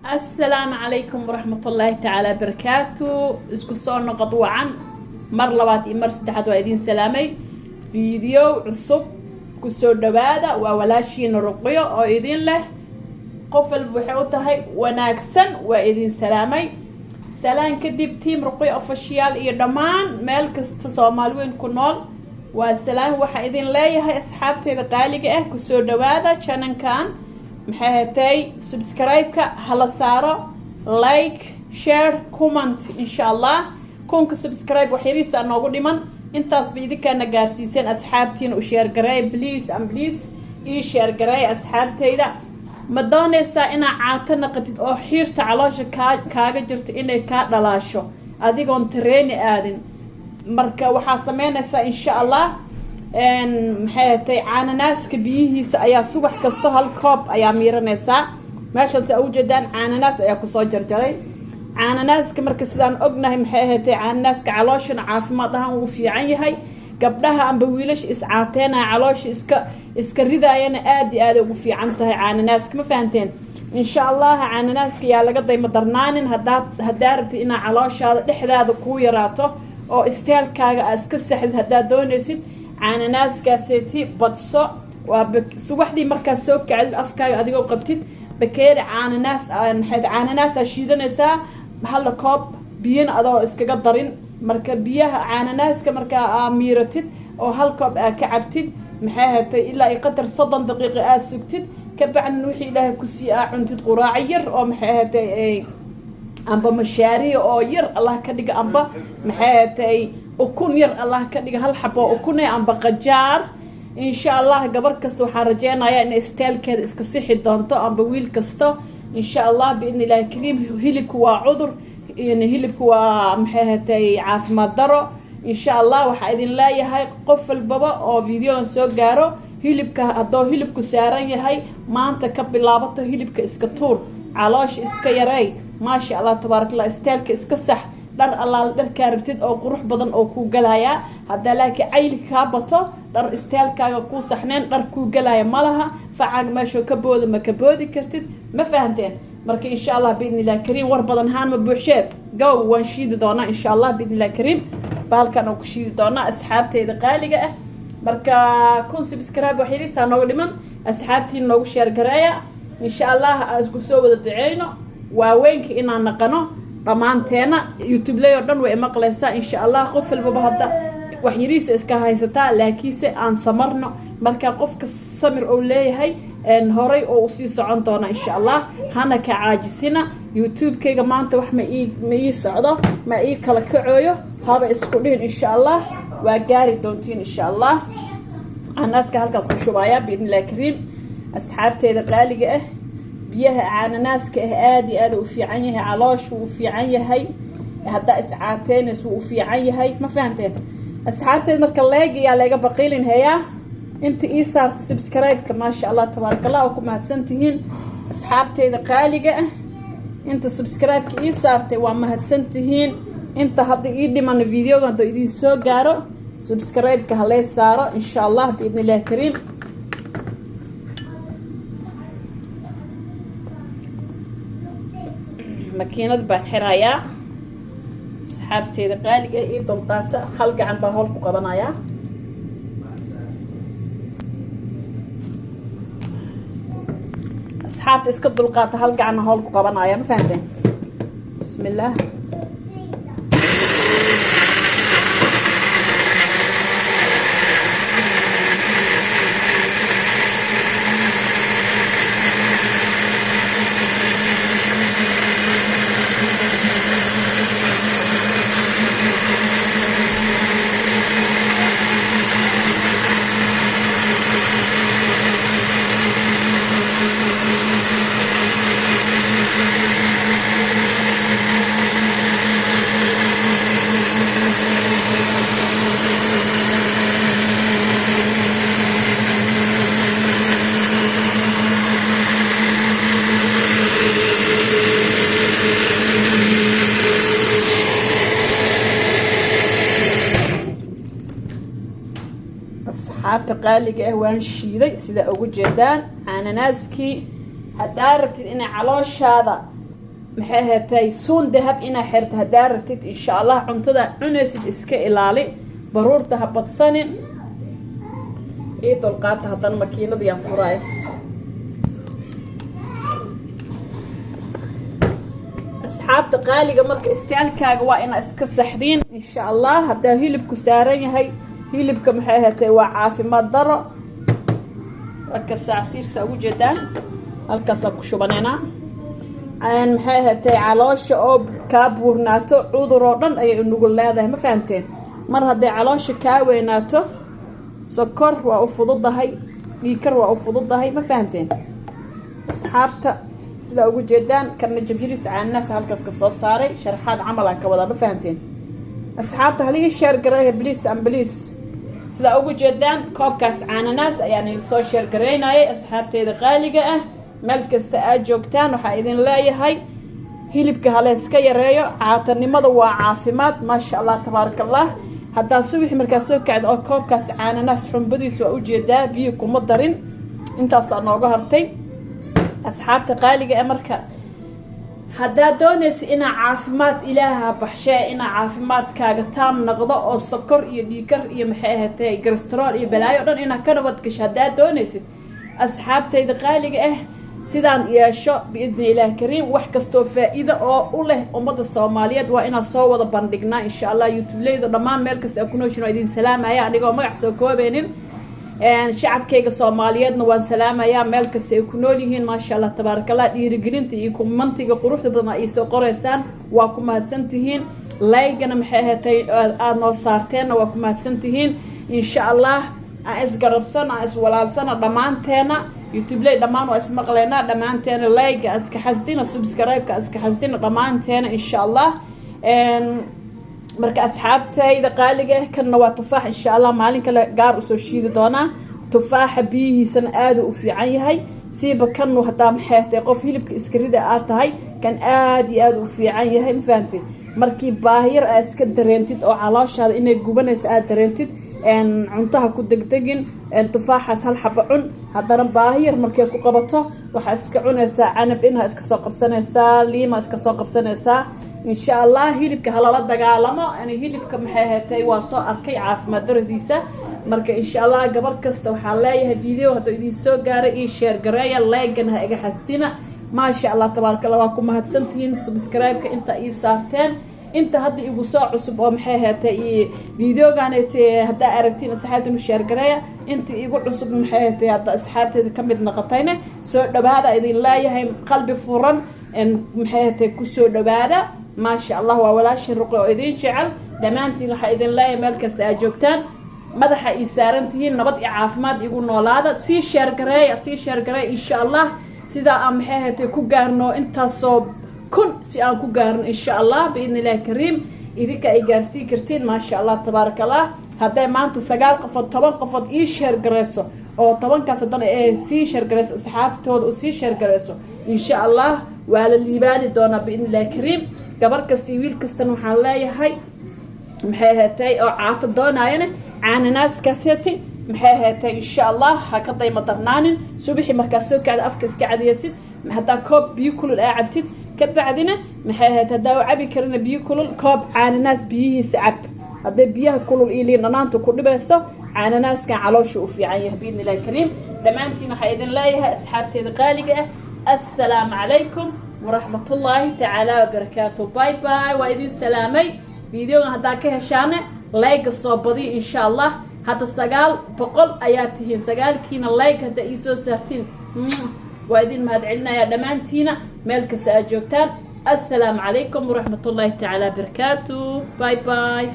Asalaamu calaykum waraxmatullaahi tacaala barakaatu. Isku soo noqod wacan mar labaad iyo mar saddexaad. Waa idiin salaamay. Video cusub kusoo dhawaada. Waa walaashiina Ruqyo oo idin leh qof walba waxay u tahay wanaagsan. Waa idin salaamay. Salaan kadib, team Ruqyo Official iyo dhammaan meel kasta Soomaali weyn ku nool waa salaan. Waxaa idin leeyahay, asxaabteeda qaaliga ah, kusoo dhawaada channelkan. Maxay hatay, subscribe-ka hala saaro, like, share, comment, insha Allah. 1000-ka subscribe wax yariisa noogu dhiman. Intaasba idinkaana gaarsiiseen. Asxaabtiina u share gareey, please and please, ii share gareey asxaabtayda. Ma doonaysaa inaa caato naqatid oo xiirta caloosha kaaga jirto inay kaa dhalaasho adigoon tareeni aadin? Marka waxaa sameynaysaa, insha Allah, maxay hatay, caananaaska biyihiisa ayaa subax kasto hal koob ayaa miiranaysaa. Meeshaas aa ujeedaan, caananaas ayaa kusoo jarjaray. Caananaaska marka sidaan ognahay, maxay ahatay, caananaaska calooshana caafimaad ahaan wuu fiican yahay. Gabdhaha amba wiilasha iscaateenaya, caloosha iska ridaayana, aada iyo aaday ugu fiican tahay caananaaska. Ma fahanteen? Insha Allah, caananaaska yaa laga daymo darnaanin. Haddaa rabtid inaa calooshaada dhexdaada kuu yaraato oo stylekaaga aa iska saxdid, haddaad doonaysid, caananaaskaaseeti badso. Waa subaxdii markaad soo kacdid, afkaaga adigoo qabtid bakeeri caananaas, maxay, caananaasaa shiidanaysaa, hal koob biyana adoo iskaga darin. Marka biyaha caananaaska markaa aa miiratid oo hal koob aa ka cabtid, maxay hatay, ilaa iyo qadar 30 daqiiqo aad sugtid, ka bacdin wixii Ilaahay kusii aa cuntid, quraaco yar oo, maxay hatay, amba mashaariya oo yar Allah ka dhiga, amba, maxay hatay, ukun yar Allah ka dhiga, hal xabo ukune amba qajaar, insha Allah, gabar kasta waxaan rajeynayaa inay stylekeeda iska sixi doonto, amba wiil kasto, insha Allah, biidni Illahi kariim. Hilibku waa cudur, hilibku waa, maxay hatay, caafimaad daro. Insha Allah, waxaa idin leeyahay, qof walbaba oo videogan soo gaaro, hilibka haddoo hilibku saaran yahay, maanta ka bilaabato hilibka iska tuur, caloosha iska yareey. Maasha Allah, tabaarak Allah, styleka iska sax. Dhar allaala dharkaa rabtid oo qurux badan oo kuu galayaa. Haddaa laakiin caylka kaa bato, dhar stylekaaga kuu saxneen dhar kuu galaya ma laha. Facaaga meeshoo ka booda ma ka boodi kartid. Ma fahanteen? Marka insha Allah, biidni Illahi kariim, war badan haan ma buuxsheed. Go, waan shiidi doonaa, insha Allah, biidni Illahi kariim. Bahalkan oo ku shiidi doonaa, asxaabteyda qaaliga ah. Marka 1000 subscribe wax yariisaa nooga dhiman. Asxaabtiin noogu share gareeya. Insha Allah, aan isku soo wada duceyno waaweynka inaan naqano dhammaanteena. YouTube ley oo dhan way imaqlaysaa, insha Allah. Qof walbaba hadda wax yariisa iska haysataa, laakiinse aan samarno. Marka qofka samir ou leeyahay, horay oo usii socon doona, insha Allah. Hana ka caajisina. YouTube-kayga maanta wax ma ii socdo, ma ii kala kacooyo, haba isku dhihin. Insha Allah, waa gaari doontiin, insha Allah. Canaaska halkaas ku shubaaya, biidni Illahi kariim. Asxaabteeda qaaliga ah, biyaha caananaaska ah aada iyo aada u fiican yahay. Caloosh wuu u fiican yahay, haddaa iscaateynayso wuu u fiican yahay. Ma fahanteen, asxaabteed? Marka leeg ayaa laga baqiilin hayaa. Inta ii saarta subscribe-ka, maasha Allah, tabaaraka Allah, oo ku mahadsan tihiin, asxaabteyda qaaliga ah. Inta subscribe-ka ii saartay waa mahadsan tihiin. Inta hadda ii dhimana, videoga hadduu idiin soo gaaro, subscribe-ka halee saaro, insha Allah, biidni Illahi kariim. Makiinad baan xirayaa. Asxaabteeda qaaliga, ii dulqaata, hal gacan baa howl ku qabanayaa. Asxaabta, iska dulqaata, hal gacanna howl ku qabanaya. Ma fahanteen? Bismi illaah. Asxaabta qaaliga ah, waan shiiday sida ugu jeedaan caananaaskii. Haddaa rabtid inay calooshaada Maxay ahaatay, suun dahab inaa xirto haddaa rabtid, insha Allah, cuntada cunaysid iska ilaali, baruurta ha badsanin. Ii dulqaata, haddana makiinadiyaan furaay. Asxaabta qaaliga, marka istaalkaaga waa inaa iska saxdiin, insha Allah. Haddaa hilibku saaran yahay, hilibka, maxay ahaatay, waa caafimaad daro. Marka casiirka ugu jeedaan halkaasaa ku shubaneynaa. Maxay ahaatay, caloosha oo kaa buurnaato cudur oo dhan ayay inagu leedahay, ma fahamteen? Mar hadday caloosha kaa weynaato, sokor waa u fududahay, dhiikar waa u fududahay, ma fahamteen? Asxaabta, sidaa ugu jeedaan, kana jabjiriis caaninaas halkaas ka soo saaray, sharaxaad camal aan ka wadaa, ma fahamteen? Asxaabta, halii share gareeya, please and please. Sidaa ugu jeedaan, koobkaas caananaas ayaan idin soo share gareynayay. Asxaabteeda qaaliga ah, meel kasta aad joogtaan, waxaa idin leeyahay hilibka halayska yareeyo. Caatanimada waa caafimaad, maasha Allah, tabaaraka Allah. Haddaa subaxi markaa soo kacda oo koobkaas caananaas xumbadiisa waa ujeedaa, biyo kuma darin, intaasaa nooga hartay. Asxaabta qaaliga ee, marka haddaad doonaysa inaa caafimaad, Ilaaha baxshee, inaa caafimaadkaaga taam noqdo oo sokor iyo dhiikar iyo, maxay ahaatay, cholesterol iyo balaayo o dhan inaad ka nabad gasho haddaad doonaysid, asxaabtayda qaaliga ah, sidaan yeesho biidni Ilaahi kariim. Wax kastoo faa-iida oo u leh ummadda Soomaaliyeed waa inaan soo wada bandhignaa, insha Allah. Youtubeleyda dhammaan meel kasta aa ku nooshin waa idin salaamaya, anigoo magac soo koobeynin. Shacabkayga Soomaaliyeedna waan salaamayaa meel kasta ay ku nool yihiin. Maasha Allah, tabaaraka Allah. Dhiirigelinta iyo commentiga quruxda badan ay soo qoreysaan waa ku mahadsantihiin. Laygana, maxay ahaatay, aada noo saarteenna waa ku mahadsantihiin. Insha Allah, aan isgarabsano, aan iswalaalsano dhammaanteena. Youtubeley dhammaan waa ismaqleynaa dhammaanteena. Layga iska xasdina, subscribe-ka iska xasdina dhammaanteena, insha Allah. Marka asxaabtayda qaaliga ah, kanna waa tufaax. Insha Allah, maalin kale gaar usoo shiidi doonaa. Tufaaxa biyihiisana aada u fiican yahay, siiba kanu haddaa, maxay tahay, qof hilibka iska rida aad tahay, kan aada iyo aada u fiican yahay, ma fahamtid? Markii baahiyar aad iska dareentid oo calooshaada inay gubanayso aada dareentid, cuntaha ku degdegin, tufaaxaas hal xaba cun. Haddana baahiyar markay ku qabato, waxaa iska cunaysaa canab inha, iska soo qabsanaysaa liima, iska soo qabsanaysaa, insha Allah. Hilibka halala dagaalamo. Hilibka, maxay ahatay, waa soo arkay caafimaad daradiisa. Marka insha Allah, gabar kasta waxaa leeyahay, video hadduu idin soo gaaray io share gareeya, leegan ha iga xastina. Maasha Allah, tabaaraka Allah, waa ku mahadsantihiin subscribe-ka inta ii saarteen, inta hadda igu soo cusub oo, maxay ahaatay, videoganete haddaa aragtiin asxaabtan u share gareeya. Inta igu cusub, maxay ahaatay, hadda asxaabteeda kamid noqotayna, soo dhawaada idin leeyahay, qalbi furan, maxay ahaatay, kusoo dhawaada. Maasha Allah, waa walaashin Ruqi oo idin jecel dhammaantiin. Waxaa idin leeyahay, meel kasta aad joogtaan, madaxa ii saaran tihiin, nabad iyo caafimaad igu noolaada. Sii share gareeya, sii share gareeya, insha Allah, sidaa aan, maxay ahaatay, ku gaarno intaasoo kun, si aan ku gaarno, insha Allah, biidni Illahi kariim. Idinka ay gaarsiin kartiin, maasha Allah, tabaaraka Allah. Hadday maanta 9 qofood, 10 qofood ii share gareyso, oo 10kaas haddana ee sii share gareyso, asxaabtooda u sii share gareyso, insha Allah, waa la liibaani doonaa biidni Illahi kariim. Gabar kasta iyo wiil kastana waxaan leeyahay, maxay ahaatay, oo caato doonaayana, caananaaskaaseti, maxay ahaatay, insha Allah, ha ka dayma darnaanin. Subaxii markaa soo kacda, afka iska cadiyeysid, haddaa koob biyo kulul aa cabtid, ka bacdina, maxay ahayd, haddaa u cabi karina biyo kulul, koob caananaas biyihiisa cab. Hadday biyaha kulul iyo liin dhanaanta ku dhibayso, caananaaskan caloosha u fiican yahay, biidni Illahi kariim. Dhammaantiin waxaa idin leeyahay, asxaabteeda qaaliga ah, assalaamu calaykum waraxmatullaahi tacaala wabarakaatu. Bye bye, waa idin salaamay. Videogan haddaa ka heshaane, layga soo badiyo, insha Allah. Hadda 900 ayaa tihiin, sagaalkiina like haddaa iisoo saartiin, waa idin mahadcelinayaa dhammaantiina meel kasta aad joogtaan. Assalaamu calaykum waraxmatullaahi tacaala barakaatu. Bye bye.